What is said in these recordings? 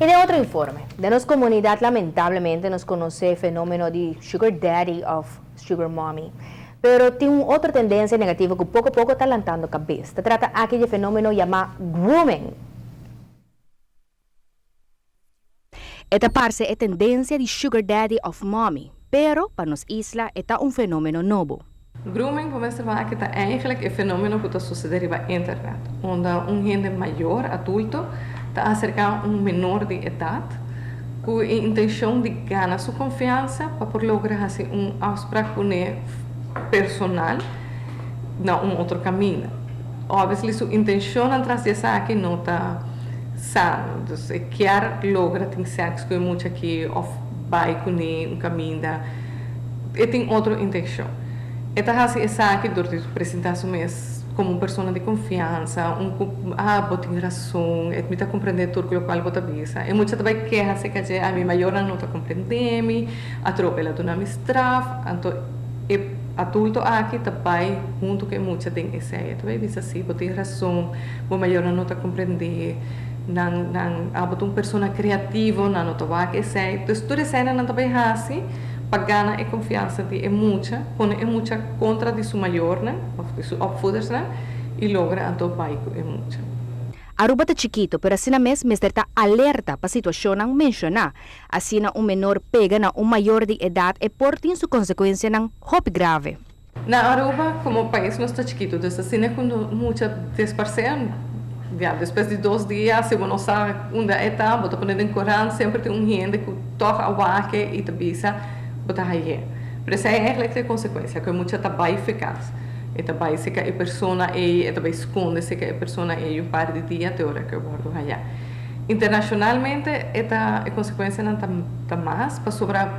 I den otro informe, den nos komunidat lamentablemente nos konosé fenomeno di sugar daddy òf sugar mommy. Pero tin un otro tendensia negativo ku poko poko ta lantando kabes. Ta trata aki di e fenomeno yamá grooming. E ta parse e tendensia di sugar daddy òf mommy, pero pa nos isla e ta un fenomeno nobo. Grooming bo mester wak ta eigenlijk e fenomeno ku ta sucede riba internet, unda un hende mayor, adulto, ta acerca un menor di edad ku e intencion di gana su confiansa pa por logra haci un afspraak cune personal na un otro caminda. Obviously su intencionnan tras di esaki no ta sano, dus e kier logra tin sex ku e mucha aki of bai cune un caminda. E tin otro intencion. E ta haci esaki dor di presenta su mes como un persona di confiansa, un cu, ah, bo tin rason, e mi ta comprende tur cu locual bo ta bisa. E mucha ta bay keha acerca dje, ah, mi mayornan no ta comprende mi, atrobe el a duna mi straf. Anto e adulto aki ta bay hunto cu e mucha den esey. E ta bay bisa, si, bo tin rason, bo mayornan no ta comprende, nan, nan, ah, bo ta un persona creativo, nan no ta wak esey. Dus tur eseynan nan ta bay haci pa gana e konfiansa di e mucha, pone e mucha kontra di su mayornan òf di su opvoedersnan i logra anto bai ku e mucha. Aruba ta chikito, pero asina mes mester ta alerta pa situashonnan menshoná. Asina un menor pega na un mayor di edat e por tin su konsekuensianan hopi grave. Na Aruba como pais nos ta chikito, dus asina cu no mucha desparcé, ya despues di dos dia si bo no sa unda e ta, bo ta pone den corant, semper tin un hende cu toch a wak e y ta bisa bo ta haye. Pero esey eigenlijk ta e consecuencia, cu e mucha ta bay fe cas, e ta bay seca e persona ey, e ta bay sconde seca e persona ey un par di dia te ora cu e wordo haya. Internacionalmente e ta e consecuencianan ta ta mas pasobra.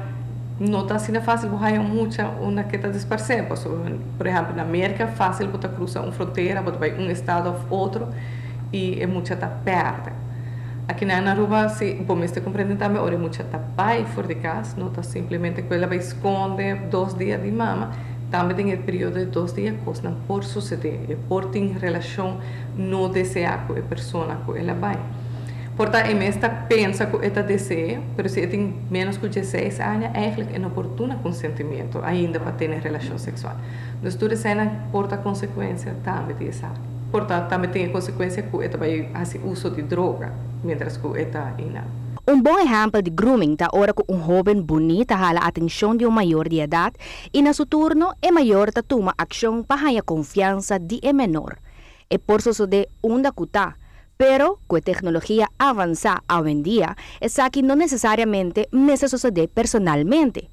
No ta asina fácil bo haña un mucha unda ke ta disparsé. Pasobra, por ehèmpel, na Merka fácil bo ta krusa un frontera, bo ta bai un estado òf otro i e mucha ta pèrdè. Akinan na Aruba si bo mester komprendé tambe ora e mucha ta bai for di kas, no ta simplemente ku el a bai skonde dos dia di mama, tambe den e periodo di dos dia kosnan por susedé, e por tin relashon no deseá ku e persona ku el a bai. Por ta e mes ta pensa ku e ta desea, pero si e tin ménos ku dieseis aña, eigentlik e no por duna konsentimiento ainda pa tene relashon seksual. Dus tur eseinan por ta konsekuensia tambe di esaki. Por ta tambe tin e konsekuensia ku e ta bai hasi uso di droga miéntras ku e ta einan. Un bon ehèmpel di grooming ta ora ku un hóben buní ta hala atenshon di un mayor di edat i na su turno e mayor ta tuma akshon pa haña konfiansa di e menor. E por sosodé unda ku ta, Pero, ku e teknologia avansá awendia, esaki no nesesariamente mester sosodé personalmente.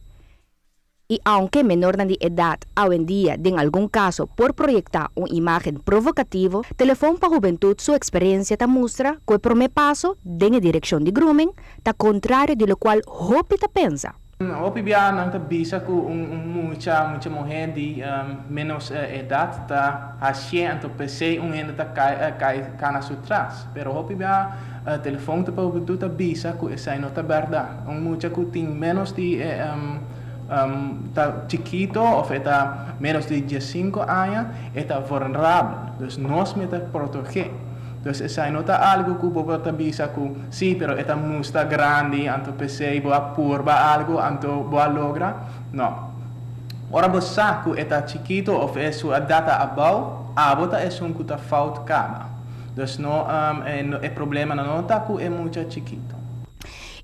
I aunke menornan di edat awendia den algun kaso por proyektá un imágen provokativo, Telefon pa Hubentut su eksperensia ta mustra ku e promé paso den e direkshon di grooming ta kontrario di lokual hopi ta pensa. Hopi bia nan ta bisa ku un mucha, mucha muhé di ménos edat ta hasié, anto p'esei un hende ta kai kai kana su tras. Pero hopi bia telefon ta pa hubentud ta bisa ku esei no ta bèrdat. Un mucha ku tin ménos di ta chikito òf e ta ménos di diesinku aña e ta vulnerabel. Dus nos mester protegé. Dus esei no ta algu ku bo por ta bisa ku sí, pero e ta musta grandi, anto p'esei bo a purba algu, anto bo a logra. No. Ora bo sa ku e ta chikitu òf e su edat ta abou, abo ta esun ku ta fout kaba. Dus no, e problemanan no ta ku e mucha chikitu.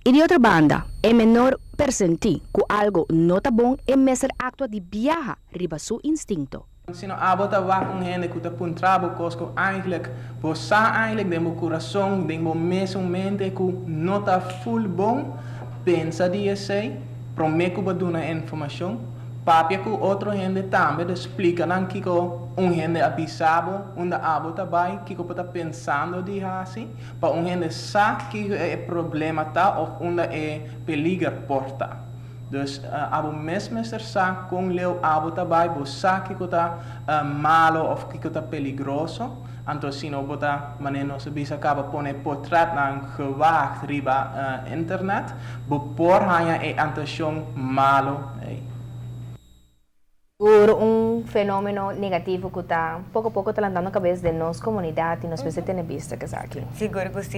I di otro banda, e menor persentí ku algu no ta bon, e mester aktua di biaha riba su instinto. Sino abo ta wak un hende ku ta puntra bo kos ku eindelijk bo sa eindelijk den bo kurason, den bo mesun mente ku no ta ful bon, pensa di esei promé ku bo duna e informashon. Papia ku otro hende tambe, dus splika nan kiko un hende a bisa bo, unda abo ta bai, kiko bo ta pensando di hasi, pa un hende sa kiko e problema ta òf unda e peliger por ta. Dus abo mes mester sa kon leu abo ta bai, bo sa kiko ta malo of kiko ta peligroso, anto si no bo ta, manera nos a bisa kaba, pone potretnan gewaagd riba internet, bo por haña e antashon malo ei. Sigur un fenomeno negativo ku ta poko poko ta lantando kabes den nos komunidat i nos mester tene bista ku esaki. Sigur ku si.